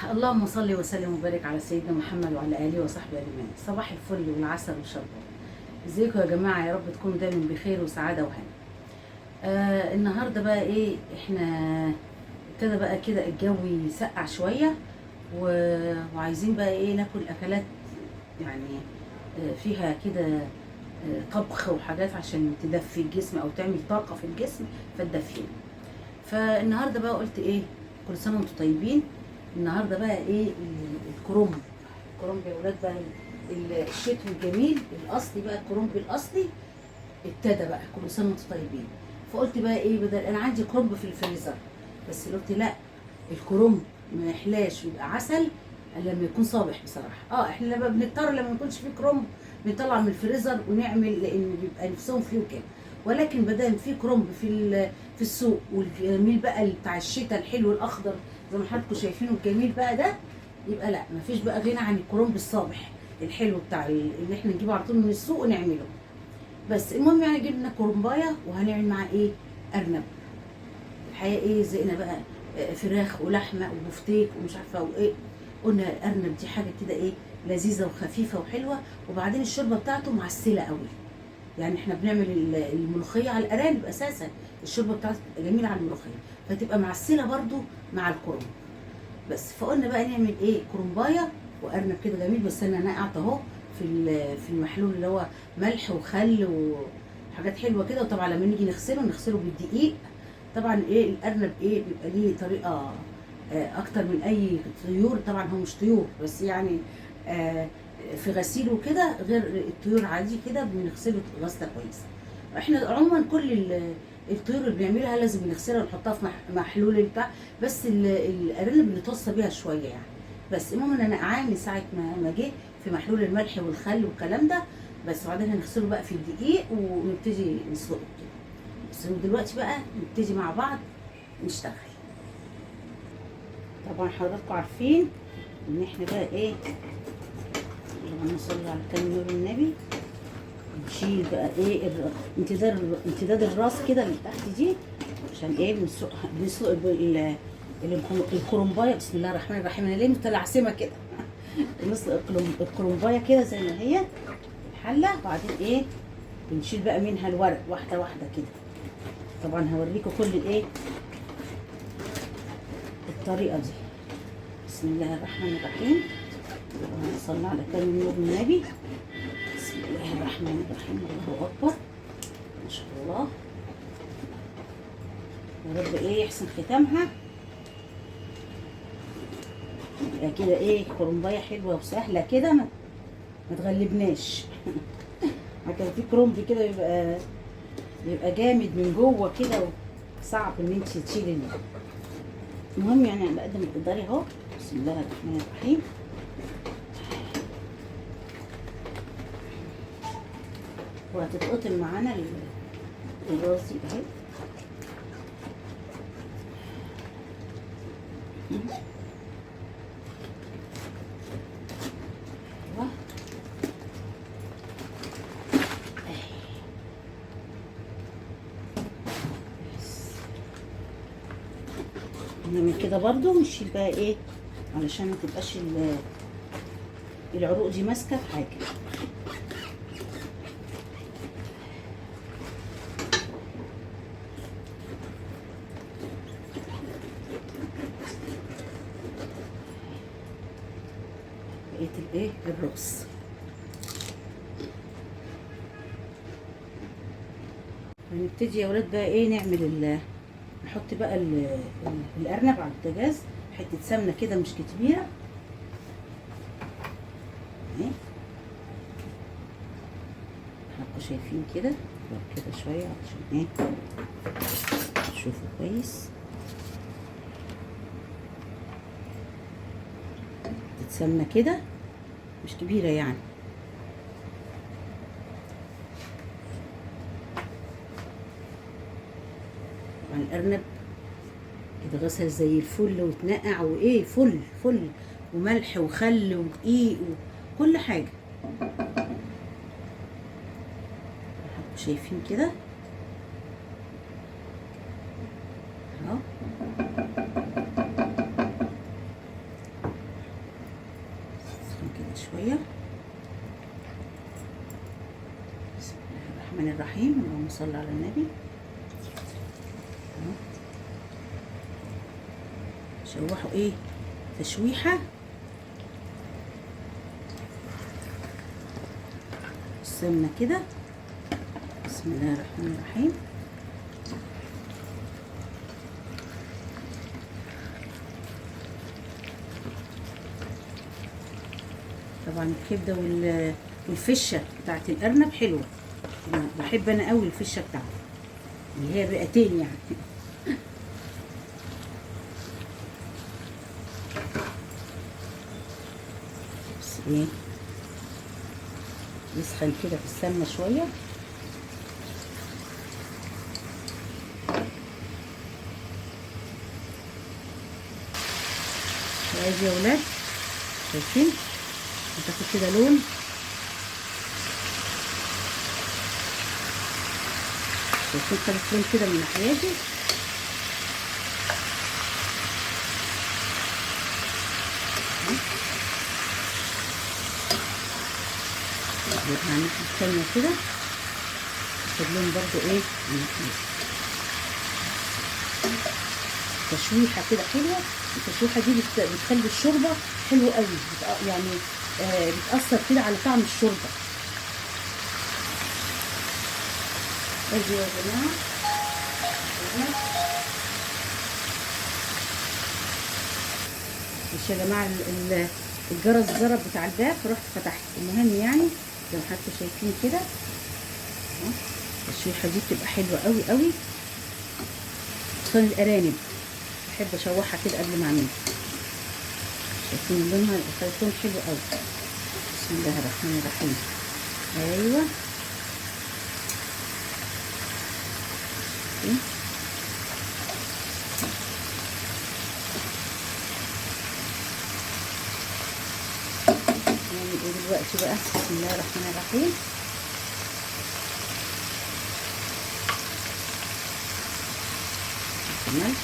اللهم صل وسلم وبارك على سيدنا محمد وعلى اله وصحبه اجمعين. صباح الفل والعسل والشربات. ازيكم يا جماعة؟ يا رب تكونوا دايما بخير وسعادة وهنا. النهارده بقى ايه، احنا ابتدى بقى كده الجو يسقع شوية وعايزين بقى ايه ناكل اكلات يعني فيها كده طبخ وحاجات عشان تدفي الجسم او تعمل طاقة في الجسم فتدفينا. فالنهارده بقى قلت ايه، كل سنة وانتم طيبين. النهارده بقى ايه الكرنب. الكرنب يا ولاد بقى الشتوي الجميل الاصلي بقى، الكرنب الاصلي ابتدى بقى. كل سنة وانتم طيبين. فقلت بقى ايه، بدل انا عندي كرنب في الفريزر، بس قلت لا، الكرنب ما يحلاش ويبقى عسل الا لما يكون صابح بصراحة. احنا لما بنضطر لما ما يكونش فيه كرنب بنطلع من الفريزر ونعمل، لان بيبقى نفسهم فيه وكده. ولكن بدل في كرنب في السوق، والجميل بقى بتاع الشتاء الحلو الاخضر زي ما حضراتكم شايفينه الجميل بقى ده، يبقى لا مفيش بقى غنى عن الكرنب الصابح الحلو بتاع اللي احنا نجيبه على طول من السوق ونعمله. بس المهم يعني جبنا كرنبايه وهنعمل معاه ايه، ارنب. الحقيقة ايه، زهقنا بقى فراخ ولحمه وبفتيك ومش عارفه وايه، قلنا الارنب دي حاجة كده ايه لذيذة وخفيفة وحلوه، وبعدين الشوربة بتاعته معسله قوي. يعني احنا بنعمل الملوخية على الارانب اساسا، الشوربة بتاعته بتبقى جميلة على الملوخية، فتبقى معسله برضو مع الكرنب. بس فقلنا بقى نعمل ايه، كرنبايه وارنب كده جميل. بس انا نقعت اهو في المحلول اللي هو ملح وخل وحاجات حلوة كده. وطبعا لما نيجي نغسله نغسله بالدقيق. طبعا ايه الارنب ايه بيبقى ليه طريقه اكتر من اي طيور، طبعا هو مش طيور بس يعني في غسيله كده غير الطيور عادي كده بنغسله غسله كويسة. احنا عموما كل الطيور اللي بنعملها لازم نغسلها ونحطها في محلول بتاع، بس الارانب بنتوصى بيها شوية يعني. بس المهم ان انا قاعدة من ساعة ما جه في محلول الملح والخل والكلام ده، بس وبعدين هنغسله بقى في الدقيق ونبتدي نسلقه كده. بس دلوقتي بقى نبتدي مع بعض نشتغل. طبعا حضراتكم عارفين ان احنا بقى ايه، اللهم صل على كلمة النبي، نشيل بقى ايه امتداد الراس كده اللي تحت دي، عشان ايه بنسلق الكرنبايه. بسم الله الرحمن الرحيم، انا ليه متلعثمه كده؟ بنسلق الكرنبايه كده زي ما هي الحلة، وبعدين ايه بنشيل بقى منها الورق واحدة واحدة كده. طبعا هوريكم كل الايه الطريقة دي. بسم الله الرحمن الرحيم، اللهم صل على كلمة النبي. بسم الله الرحمن الرحيم، الله اكبر، ما شاء الله. يا رب ايه يحسن ختامها، يبقى كده ايه كرنبايه حلوة وسهلة كده، ما تغلبناش. كان في كرنب كده بيبقى جامد من جوه كده وصعب ان انت تشيلي. المهم يعني على قد ما تقدري اهو. بسم الله الرحمن الرحيم. وهتتقطم معانا الراس دي اهي. ايوه نعمل كده برضو، نشيل بقى ايه علشان ما تبقاش العروق دي ماسكه في حاجة. بقية الايه الراس. هنبتدي يا ولاد بقى ايه نعمل نحط بقى الارنب على البوتاجاز، حتة سمنه كده مش كتيرة اهي، حضراتكم شايفين كده كده شوية عشان ايه تشوفوا كويس. حتة سمنه كده مش كبيرة يعني. طبعا الارنب اتغسل زي الفل واتنقع وايه فل فل، وملح وخل ودقيق وكل حاجة. شايفين كده اهو. شوية. بسم الله الرحمن الرحيم، اللهم صل على النبي. شوحوا ايه تشويحه السمنة كده. بسم الله الرحمن الرحيم. طبعا الكبده والفشه بتاعت الارنب حلوة، بحب انا قوي الفشه بتاعته اللي هي الرئتين يعني. بس ايه يسخن كده في السمنة شوية. وادي يا ولاد شايفين هتاخد كده لون. شايفين خدت لون كده من ناحيتي. نرجع الناحية التانية كده تاخد لون برضو ايه من ناحيتي. تشويحة كده حلوة. التشويحة دي بتخلي الشوربة حلوة قوي، يعني بتأثر كده على طعم الشوربة. ادي يا جماعة مش يا جماعة الجرس ضرب بتاع الباب فرحت فتحت. المهم يعني زي ما حضراتكم شايفين كده التشويحة دي بتبقى حلوة قوي قوي، خصوصا الأرانب بحب اشوحها كده قبل ما اعملها. شايفين لونها خدت لون حلو قوي. بسم الله الرحمن الرحيم. ايوه نعمل ايه دلوقتي بقى؟ بسم الله الرحمن الرحيم. ملح،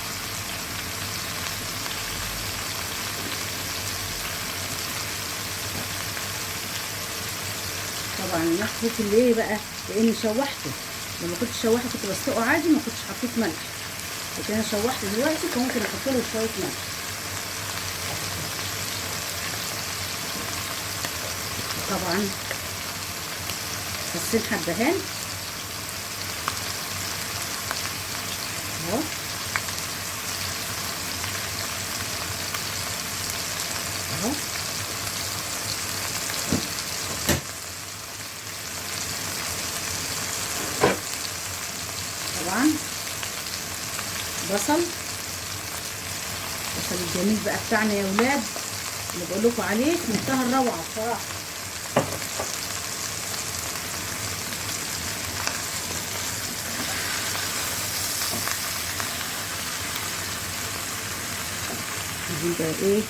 طبعا الملح ليه بقى؟ لان شوحته، لما كنت شوحته كنت بسلقه عادي ما كنتش حطيت ملح، لكن انا شوحته دلوقتي فممكن احط له شوية ملح. طبعا فصين حبهان اهو، اهو طبعا بصل، بصل الجميل بقى بتاعنا يا ولاد اللي بقول لكم عليه في منتهى الروعة بصراحة. عايزين بقى ايه؟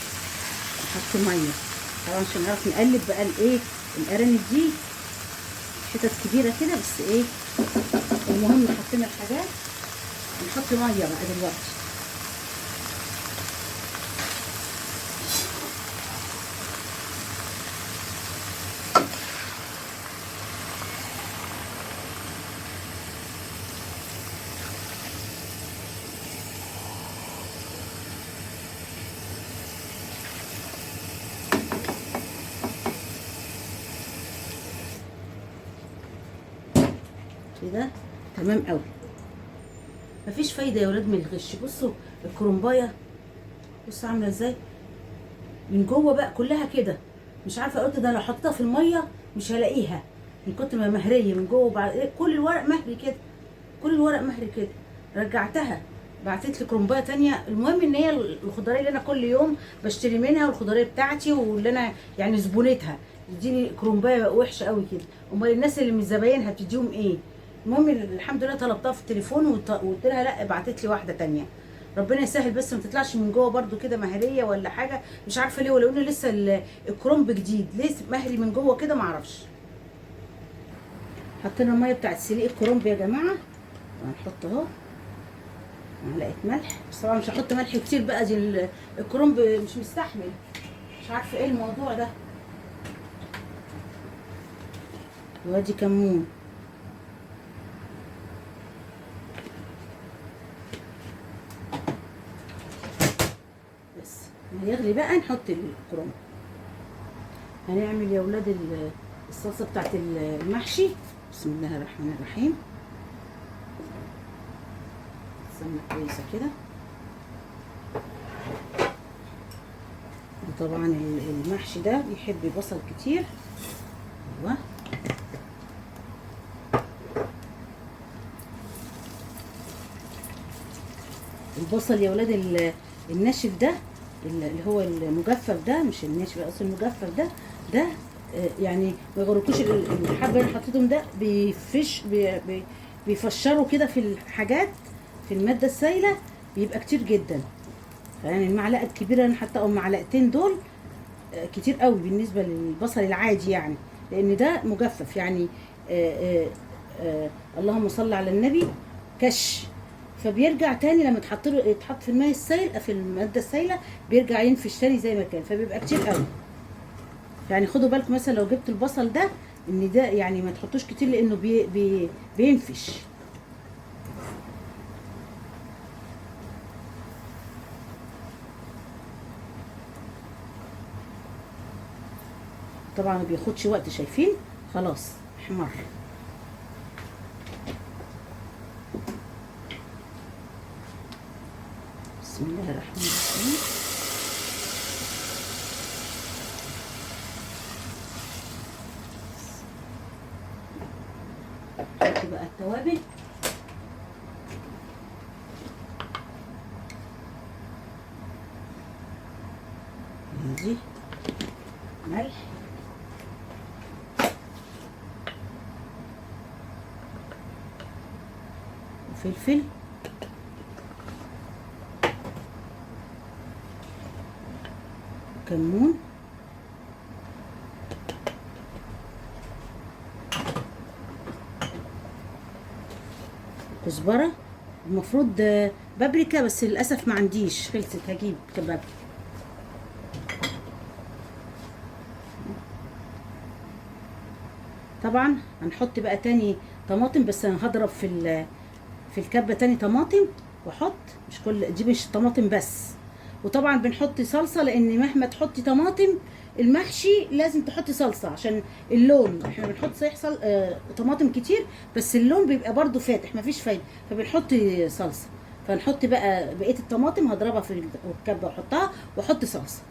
نحط مية طبعا عشان نعرف نقلب بقى الايه الارانب دي حتت كبيرة كده، بس ايه المهم حطينا الحاجات نحط مية بقى دلوقتي. كده تمام قوي، مفيش فايده يا ولاد من الغش. بصوا الكرنبايه بصوا عامله ازاي من جوه بقى كلها كده، مش عارفه قلت ده لو حطيتها في المية مش هلاقيها من كتر ما مهريه من جوه. بعد كل الورق مهري كده، كل الورق مهري كده. رجعتها بعتت لي كرنبايه تانية. المهم ان هي الخضريه اللي انا كل يوم بشتري منها والخضريه بتاعتي واللي انا يعني زبونتها تديني كرنبايه وحشة قوي كده، امال الناس اللي مش زباينها بتديهم ايه؟ المهم الحمد لله طلبتها في التليفون وقلت لها لا، بعتت لي واحدة تانية. ربنا يسهل بس ما تطلعش من جوه برده كده مهريه ولا حاجة، مش عارفه ليه، ولو انه لسه الكرنب جديد ليه مهري من جوه كده معرفش. حطينا المية بتاعت سليق الكرنب يا جماعة، وهنحط اهو معلقه ملح، بس طبعا مش هحط ملح كتير بقى، دي الكرنب مش مستحمل، مش عارفه ايه الموضوع ده. وادي كمون. بس يغلي بقى نحط الكرنب. هنعمل يا ولاد الصلصه بتاعت المحشي. بسم الله الرحمن الرحيم. سمنه كويسة كده. وطبعا المحشي ده بيحب بصل كتير. ايوه البصل يا ولاد الناشف ده اللي هو المجفف ده، مش الناشف اصل المجفف ده يعني ما يغركوش الحبة اللي حطيتهم ده، بيفش بي بيفشروا كده في الحاجات في المادة السائلة، بيبقى كتير جدا. يعني المعلقة الكبيرة اللي انا حاطه او معلقتين دول كتير قوي بالنسبة للبصل العادي يعني، لان ده مجفف يعني. آآ آآ اللهم صل على النبي، كش، فبيرجع تاني لما تحط له يتحط في الماء السائل في المادة السائلة بيرجع ينفش تاني زي ما كان، فبيبقى كتير قوي. يعني خدوا بالكم مثلا لو جبت البصل ده ان ده يعني ما تحطوش كتير لانه بي بي بينفش. طبعا ما بياخدش وقت، شايفين خلاص احمر. بسم الله الرحمن الرحيم. نحط بقى التوابل. دي ملح، وفلفل، كمون، كزبره، المفروض بابريكا بس للاسف ما عنديش، خلصت، هجيب بابريكا. طبعا هنحط بقى تاني طماطم، بس انا هضرب في الكبه تاني طماطم واحط، مش كل دي مش طماطم بس. وطبعا بنحط صلصه، لان مهما تحطي طماطم المحشي لازم تحطي صلصه عشان اللون. احنا بنحط صحيح طماطم كتير بس اللون بيبقى برده فاتح مفيش فايده، فبنحط صلصه. فنحط بقى بقية الطماطم هضربها في الكبه واحطها واحط صلصه.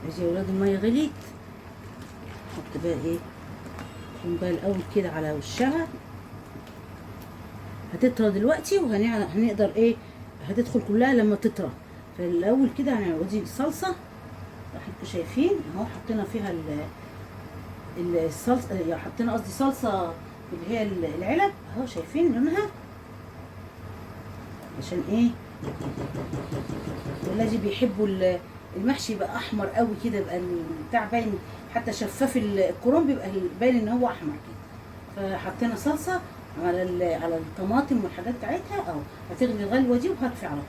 ادي يا ولاد المية غليت، نحط بقى ايه بقى الاول كده على وشها. هتطرى دلوقتي وهنقدر ايه هتدخل كلها لما تطرى. فالاول كده هنودي الصلصه، انتوا شايفين اهو حطينا فيها الصلصه، حطينا قصدي صلصه اللي هي العلب اهو، شايفين لونها عشان ايه ولادي بيحبوا المحشي يبقى احمر قوي كده، يبقى البتاع باين، حتى شفاف الكرنب بيبقى باين ان هو احمر كده. فحطينا صلصه على الطماطم والحاجات بتاعتها اهو. هتغلي الغلوه دي وهطفي على طول.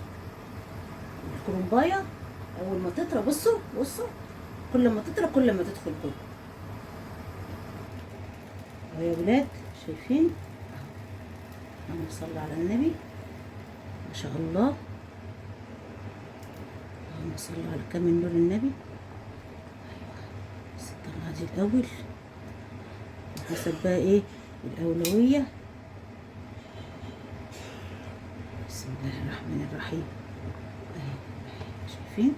الكرنبايه اول ما تطرى، بصوا بصوا كل ما تطرى كل ما تدخل جوه اهو يا ولاد، شايفين اهو. اللهم صل على النبي، ما شاء الله، اللهم صل على كامل نور النبي. ايوه بس نطلع دي الاول حسب بقى ايه الاولوية. بسم الله الرحمن الرحيم. اهي شايفين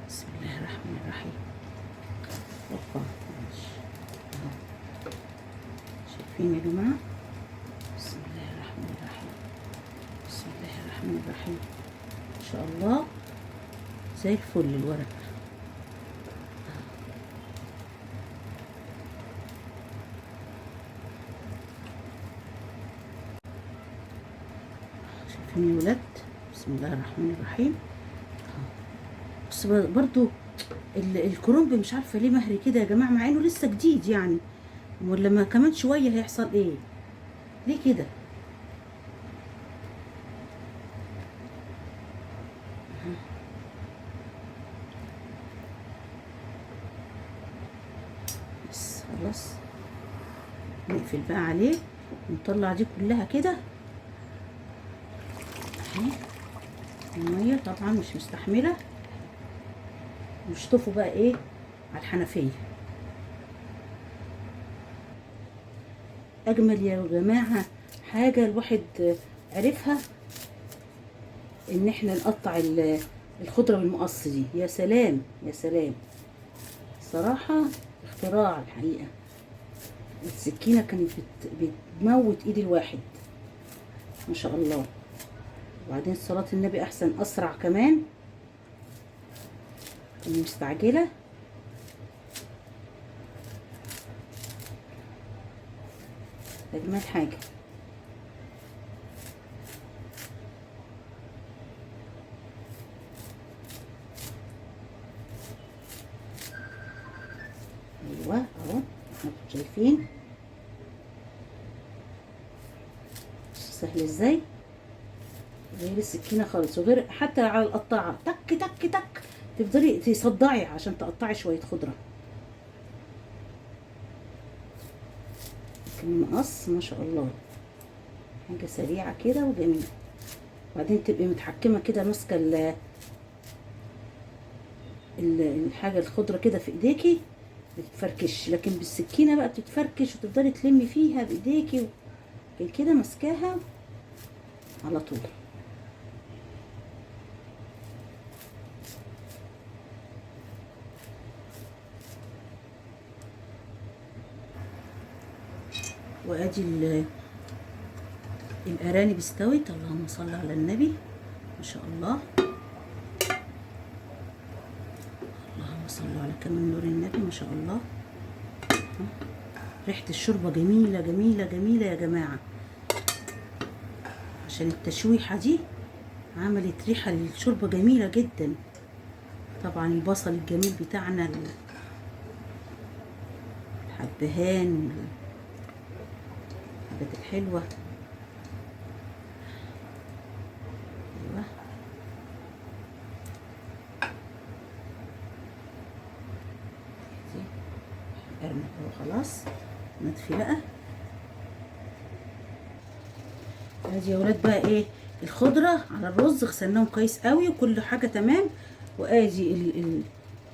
بسم الله الرحمن الرحيم. اوبا ماشي اهو، شايفين يا جماعة؟ بسم الله الرحمن الرحيم، بسم الله الرحمن الرحيم. ان شاء الله زي الفل الورق. شايفين يا ولاد؟ بسم الله الرحمن الرحيم. بس برضو الكرنب مش عارفه ليه مهري كده يا جماعة، مع انه لسه جديد يعني، ولا ما كمان شوية هيحصل ايه؟ ليه كده؟ نقفل بقى عليه ونطلع دي كلها كده اهي. المية طبعا مش مستحمله. نشطفه بقى ايه على الحنفية. اجمل يا جماعة حاجة الواحد عرفها ان احنا نقطع الخضرة بالمقص دي. يا سلام يا سلام، صراحة اختراع الحقيقة. السكينة كانت بتموت ايد الواحد ما شاء الله. وبعدين صلاة النبي احسن، اسرع كمان، مستعجلة. اجمل حاجة. ايوه اهو شايفين سهل ازاي، غير السكينة خالص، وغير حتى على القطاعه تك تك تك تفضلي تصدعي عشان تقطعي شوية خضرة. لكن المقص ما شاء الله حاجة سريعة كده وجميلة. وبعدين تبقي متحكمه كده، ماسكه الحاجة الخضرة كده في ايديكي بتتفركش، لكن بالسكينة بقى بتتفركش وتفضلي تلمي فيها بايديكي كده ماسكاها على طول. وادي الارانب استوت، اللهم صل على النبي ما شاء الله، اللهم صل على كمان نور النبي ما شاء الله. ريحة الشوربة جميلة جميلة جميلة يا جماعة، عشان التشويحة دي عملت ريحة للشوربة جميلة جدا. طبعا البصل الجميل بتاعنا، الحبهان، الحاجات الحلوة. ايوه الارنب اهو خلاص نطفي بقى. ادي يا ولاد بقى ايه الخضرة على الرز، غسلناهم كويس قوي وكل حاجة تمام. وادي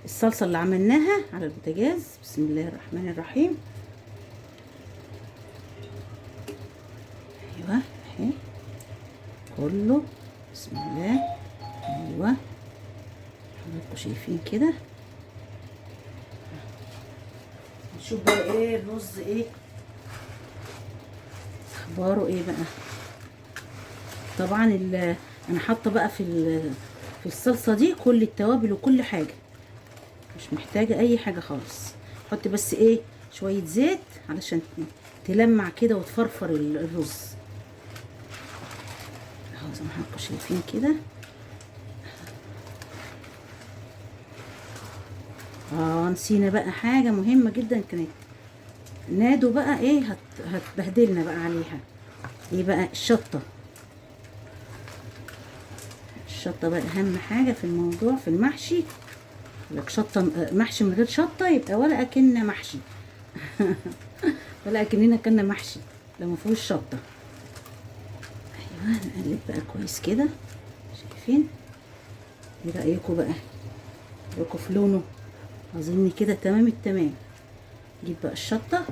الصلصه اللي عملناها على البوتاجاز، بسم الله الرحمن الرحيم. ايوه اهي كله بسم الله. ايوه حضراتكم شايفين كده. نشوف بقى ايه الرز ايه اخباره ايه بقى. طبعا انا حاطه بقى في الصلصه دي كل التوابل وكل حاجة، مش محتاجه اي حاجة خالص. حط بس ايه شوية زيت علشان تلمع كده وتفرفر الرز اهو زي ما حضراتكم شايفين كده. نسينا بقى حاجة مهمة جدا، كانت نادو بقى ايه هتبهدلنا بقى عليها. ايه بقى؟ الشطه. الشطه بقى اهم حاجة في الموضوع في المحشي. لك شطه، محشي من غير شطه يبقى ولا اكلنا محشي ولا اكننا كنا محشي لو ما فيهوش شطه. ايوه نقلب بقى كويس كده. شايفين؟ ايه رايكم بقى؟ رايكم في لونه؟ اظن كده تمام التمام. نجيب بقى الشطه.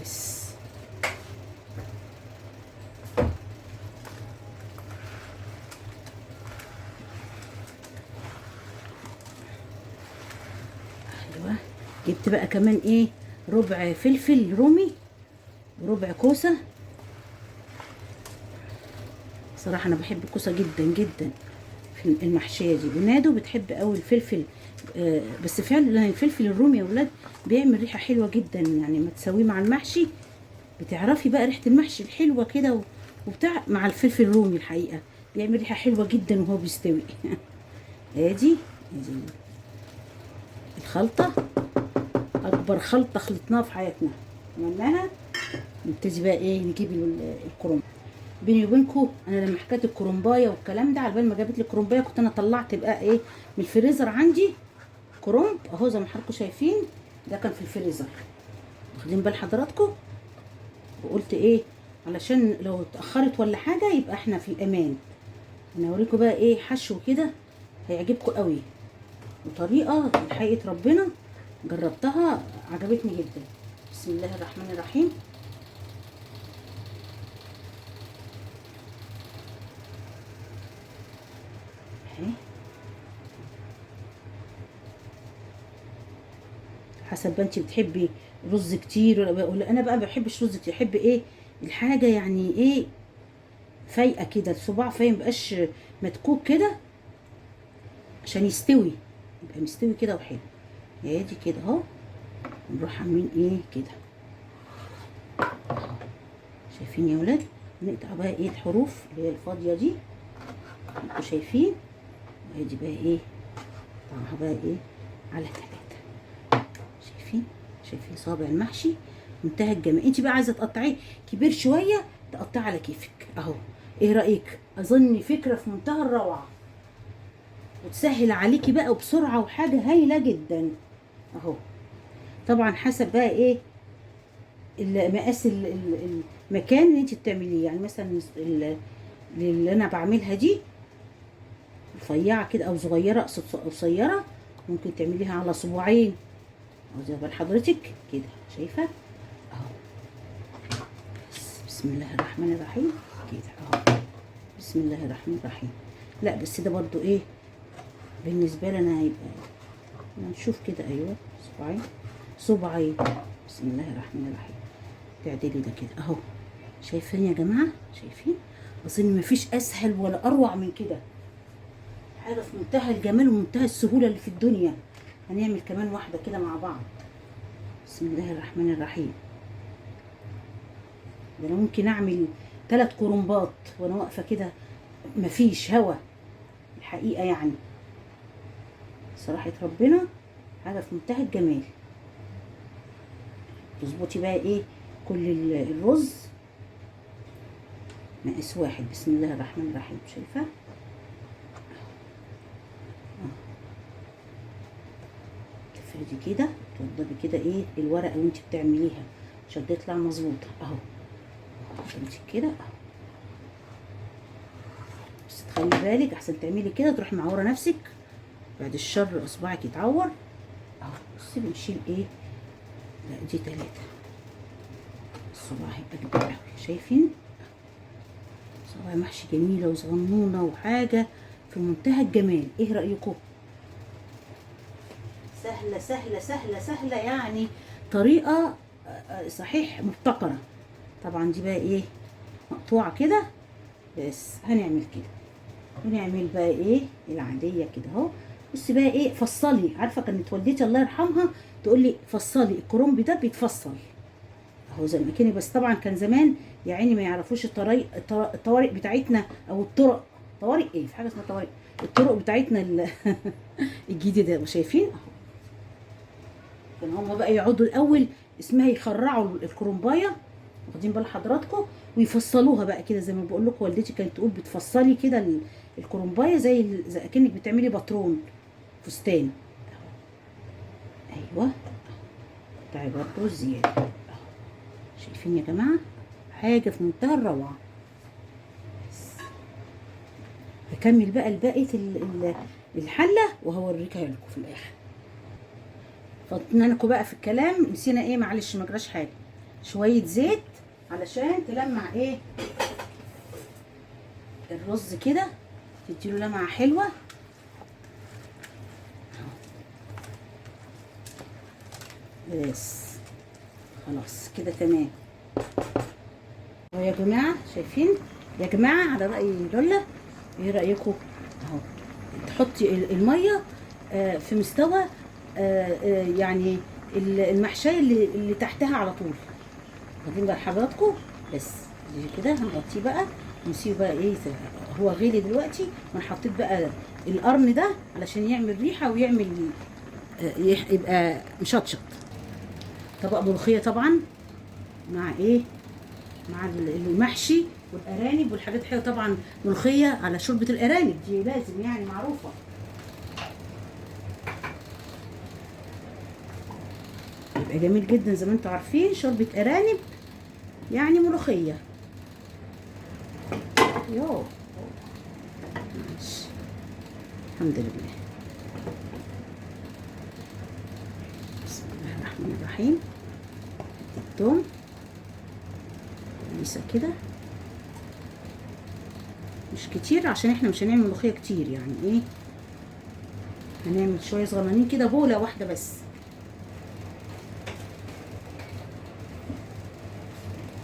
بس ايوه جبت بقى كمان ايه ربع فلفل رومي وربع كوسة. صراحة انا بحب الكوسه جدا جدا في المحشيه دي، ونادو بتحب قوي الفلفل. بس فعلا الفلفل الرومي يا ولاد بيعمل ريحه حلوة جدا، يعني ما تسويه مع المحشي بتعرفي بقى ريحه المحشي الحلوة كده وبتاع مع الفلفل الرومي. الحقيقة بيعمل ريحه حلوة جدا وهو بيستوي. ادي الخلطة، اكبر خلطه خلطناها في حياتنا عملناها. نبتدي بقى ايه نجيب الكرنب. بيني وبينكم انا لما حكيت الكرنبايه والكلام ده، على بال ما جابت لي الكرنبايه كنت انا طلعت بقى ايه من الفريزر عندي كرنب اهو زي ما حضراتكم شايفين، ده كان في الفريزر، واخدين بال حضراتكم. وقلت ايه علشان لو اتاخرت ولا حاجة يبقى احنا في الامان. انا اوريكم بقى ايه حشو كده هيعجبكم قوي، وطريقه حقيقة ربنا جربتها عجبتني جدا. بسم الله الرحمن الرحيم. اهي حسب ما انت بتحبي رز كتير ولا انا بقى ما بحبش رز كتير، بحب ايه الحاجة يعني ايه فايقه كده، الصباع فايق مبقاش مدكوك كده عشان يستوي، يبقى مستوي كده وحلو. ادي كده اهو، نروح عاملين ايه كده اهو، شايفين يا ولاد؟ نقطع بقى ايه الحروف اللي هي الفاضيه دي، انتوا شايفين؟ وادي بقى ايه قطعها بقى ايه على 3. شايفين؟ شايفين صابع المحشي منتهى الجمال. انت بقى عايزه تقطعيه كبير شوية تقطعيه على كيفك اهو. ايه رايك؟ اظن فكرة في منتهى الروعة، وتسهل عليكي بقى وبسرعة، وحاجه هايلة جدا اهو. طبعا حسب بقى ايه المقاس المكان اللي انت بتعمليه، يعني مثلا اللي انا بعملها دي رفيعة كده او صغيرة، اقصد قصيرة، ممكن تعمليها على صباعين اهو زي ما حضرتك كده شايفه اهو. بسم الله الرحمن الرحيم كده اهو، بسم الله الرحمن الرحيم. لا بس ده برضو ايه بالنسبة لنا هيبقى نشوف كده. ايوه صباعين صباعين، بسم الله الرحمن الرحيم. تعدلي ده كده اهو. شايفين يا جماعة؟ شايفين؟ اظن مفيش اسهل ولا اروع من كده، حاجة في منتهى الجمال ومنتهى السهولة اللي في الدنيا. هنعمل كمان واحدة كده مع بعض. بسم الله الرحمن الرحيم. ده انا ممكن اعمل 3 كرنبات وانا واقفة كده، مفيش هوا الحقيقة، يعني صراحة ربنا حاجة في منتهى الجمال. تظبطي بقى ايه كل الرز مقاس واحد. بسم الله الرحمن الرحيم. شايفه؟ تفردي كده، توضبي كده ايه الورقة وانت بتعمليها عشان تطلع مظبوطة اهو. تمسك كده اهو، بس تخلي بالك احسن تعملي كده تروحي معوره نفسك بعد الشر، اصبعك يتعور اهو. بصي بنشيل ايه، لا دي 3، الصباع هيبقى كبير قوي. شايفين؟ صباع محشي جميلة وصغنونه وحاجه في منتهى الجمال. ايه رايكم؟ سهلة سهلة سهلة سهلة، يعني طريقه صحيح مبتكره. طبعا دي بقى ايه مقطوعة كده، بس هنعمل كده ونعمل بقى ايه العادية كده اهو. بصي بقى ايه فصلي، عارفه كانت والدتي الله يرحمها تقول لي فصلي الكرنب ده بيتفصل اهو زي ما كان. بس طبعا كان زمان يا عيني ما يعرفوش الطوارئ بتاعتنا او الطرق، طوارئ ايه، في حاجة اسمها طوارئ، الطرق بتاعتنا الجديدة. وشايفين اهو كان هم بقى يقعدوا الاول اسمها يخرعوا الكرنبايه، واخدين بال حضراتكم، ويفصلوها بقى كده زي ما بقول لكم. والدتي كانت تقول بتفصلي كده الكرنبايه زي اكنك بتعملي باترون فستان. ايوه قطعي برضه الزيادة اهو. شايفين يا جماعة؟ حاجة في منتهى الروعة. هكمل بقى الباقي الحلة وهوريكها لكم في الاخر. فطنا لكم بقى في الكلام، نسينا ايه معلش ما جراش حاجة، شوية زيت علشان تلمع ايه الرز كده، تديله لمعة حلوة. بس خلاص كده تمام. يا جماعة شايفين يا جماعة على راي لولا، ايه رايكم؟ اهو تحطي المية في مستوى يعني المحشيه اللي تحتها على طول، واخدين بال حضراتكم؟ بس كده هنغطيه بقى ونسيبه بقى ايه، هو غلي دلوقتي، وانا حطيت بقى القرن ده علشان يعمل ريحه ويعمل يبقى مشطشط. طبق ملوخية طبعا مع ايه، مع المحشي والارانب والحاجات الحلوة. طبعا ملوخية على شوربة الارانب دي لازم يعني معروفة. يبقى جميل جدا زي ما انتم عارفين، شوربة ارانب يعني ملوخية. يو ماشي الحمد لله. بسم الله الرحمن الرحيم. الثوم لسه كده مش كتير عشان احنا مش هنعمل ملوخية كتير، يعني ايه هنعمل شوية صغننين كده، بوله واحدة بس.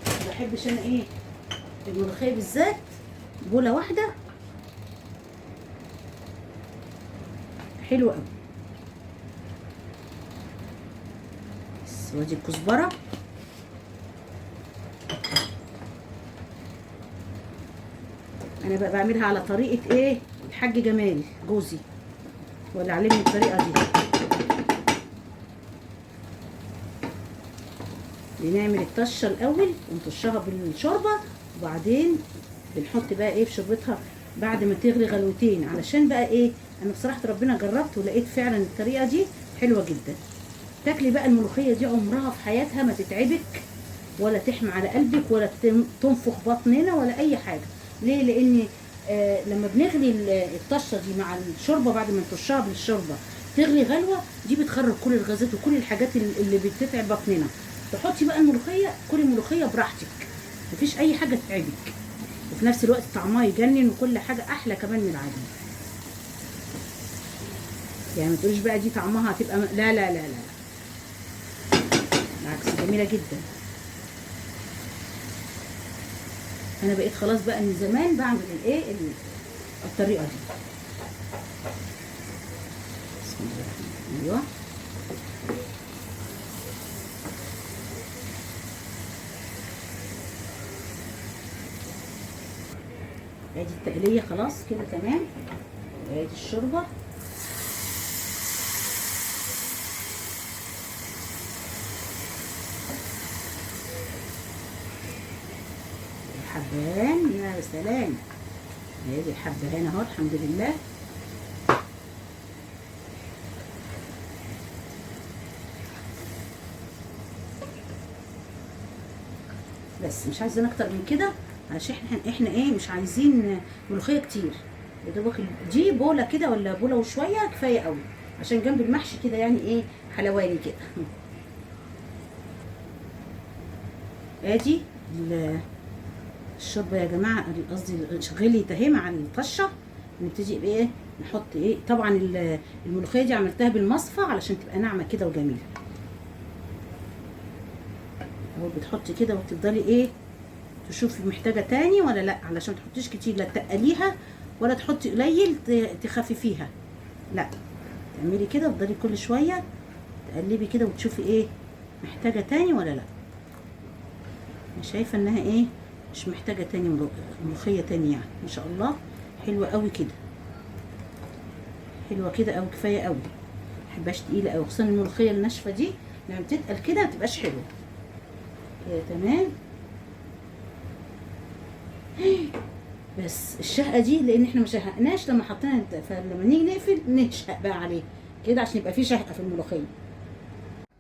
ما بحبش انا ايه الملوخية بالذات بوله واحدة، حلوة قوي. بس وادي الكزبره، انا بقى بعملها على طريقه ايه الحاج جمال جوزي، هو اللي علمني الطريقة دي. بنعمل الطشه الاول ونطشها بالشوربه، وبعدين بنحط بقى ايه في شوربتها بعد ما تغلي غلوتين، علشان بقى ايه انا بصراحة ربنا جربت ولقيت فعلا الطريقة دي حلوة جدا. تاكلي بقى الملوخية دي عمرها في حياتها ما تتعبك ولا تحمى على قلبك ولا تنفخ بطننا ولا اي حاجة. ليه؟ لان لما بنغلي الطشه دي مع الشوربة بعد ما نطشها بالشوربه تغلي غلوه دي بتخرج كل الغازات وكل الحاجات اللي بتتعب بطننا. تحطي بقى الملوخية، كلي الملوخية براحتك، مفيش اي حاجة تتعبك، وفي نفس الوقت طعمها يجنن وكل حاجة احلى كمان من العادي. يعني ما تقوليش بقى دي طعمها هتبقى لا لا لا لا، بالعكس جميلة جدا. انا بقيت خلاص بقى من زمان بعمل الايه الطريقة دي. بسم الله الرحمن الرحيم. ايوه ادي التقليه خلاص كده تمام، وادي الشوربة. الحبهان يا سلام، ادي الحبهان اهو الحمد لله. بس مش عايزين اكتر من كده علشان احنا ايه مش عايزين ملوخية كتير، يا دوبك دي بوله كده ولا بوله وشوية كفاية قوي، عشان جنب المحشي كده يعني ايه حلواني كده. ادي الشوربة يا جماعة، قصدي غليت اهي مع الطشه. نبتدي بايه نحط ايه، طبعا الملوخية دي عملتها بالمصفى علشان تبقى ناعمة كده وجميلة. اهو بتحطي كده وتفضلي ايه تشوفي محتاجه تاني ولا لا، علشان ما تحطيش كتير، لا تقليها ولا تحطي قليل تخففيها، لا تعملي كده تفضلي كل شوية تقلبي كده وتشوفي ايه محتاجه تاني ولا لا. انا شايفه انها ايه مش محتاجه تاني ملوخية تاني يعني، ما شاء الله حلوة قوي كده، حلوة كده قوي كفاية قوي، ما بحبهاش تقيلة قوي، خصوصا الملوخية الناشفه دي لما بتتقل كده ما بتبقاش حلوة كده. تمام. بس الشهقه دي لان احنا ما شهقناش لما حطينا، فلما نيجي نقفل نشهق بقى عليه كده عشان يبقى في شهقه في الملوخية.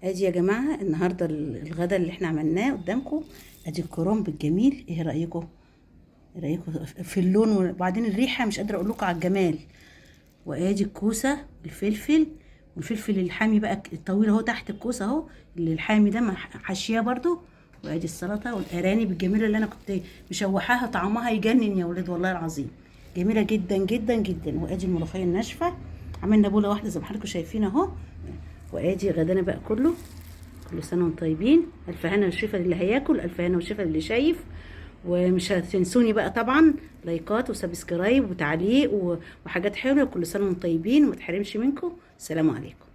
ادي يا جماعة النهارده الغدا اللي احنا عملناه قدامكم، ادي الكرنب الجميل. ايه رايكم؟ ايه رايكم في اللون وبعدين الريحة؟ مش قادرة اقول لكم على الجمال. وادي الكوسه الفلفل، والفلفل الحامي بقى الطويل اهو تحت الكوسه اهو اللي الحامي ده حاشية برده. وادي السلطة والارانب الجميلة اللي انا كنت مشوحاها، طعمها يجنن يا ولاد والله العظيم، جميلة جدا جدا جدا. وادي الملوخية الناشفه، عملنا بوله واحدة زي ما حضراتكم شايفين اهو. وادي غدانا بقى كله، كل سنة وانتم طيبين، الف هنا وشفا للي هياكل، الف هنا وشفا للي شايف. ومش هتنسوني بقى طبعا لايكات و subscribe وتعليق وحاجات حلوة. كل سنة وانتم طيبين وما تحرمش منكم. السلام عليكم.